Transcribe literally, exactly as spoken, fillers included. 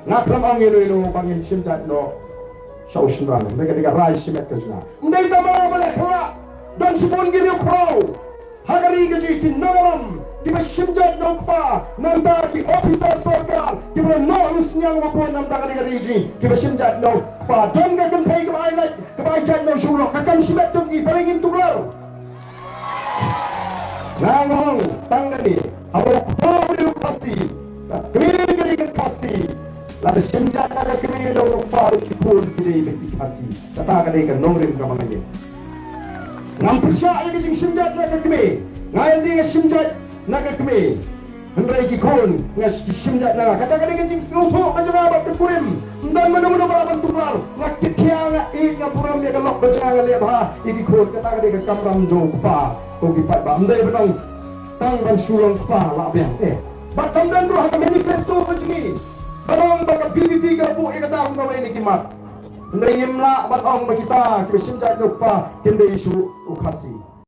Nga khlem ong ïa no ïa no ba ngin shim jait noh sha u shynrang. Hynrei ka dei ka rai shimet ka jong nga. Ym dei tang ma nga ba leh khlak. Don shibun ki riewkhraw ha ka ri ka jong ngi ki nongïalam kiba shim jait na u kpa, nangta ki ophisar sorkar kiba la noh ïa u sniang uba bun, nangta ka ri ka jong ngi kiba shim jait na u kpa. Don ka kynthei kaba ai lait, kaba ai jait na u sha u lok. Ka kam shimet jong ngi, balei ngin tuklar? Nga ong tang kane, haba u kpa u dei u Khasi, ka kmie ka dei ka Khasi. Lada shim jait na ka kmie, lada u kpa, ki khun ki dei ki Khasi. Kata ka dei ka nongrim kaba nga ïeit. Ngam pyrshah ïa ka jingshim jait na ka kmie. Nga ïa ka jingshim jait na ka kmie. Hynrei ki khun nga shim jait na nga. Kata ka dei ka jingsngewthuh ka jong nga bad ka kurim. Ym don mano mano ba lah ban tuklar. Nga kit khia, nga ïeit, nga burom ïa ka lok ka jong nga, nga leh bha ïa ki khun. Kata ka dei ka kamram jong u kpa. Ko ki paidbah, ym dei ban ong tang ban shu long kpa la biang, eh. Bad kam don ruh ha ka manifesto ka jong ngi ban ong ba ka V P P ka la buh ïa kata kum kawei na ki mat. Hynrei ngim lah ban ong ba kita kiba shim jait na u kpa kin dei shuh u Khasi.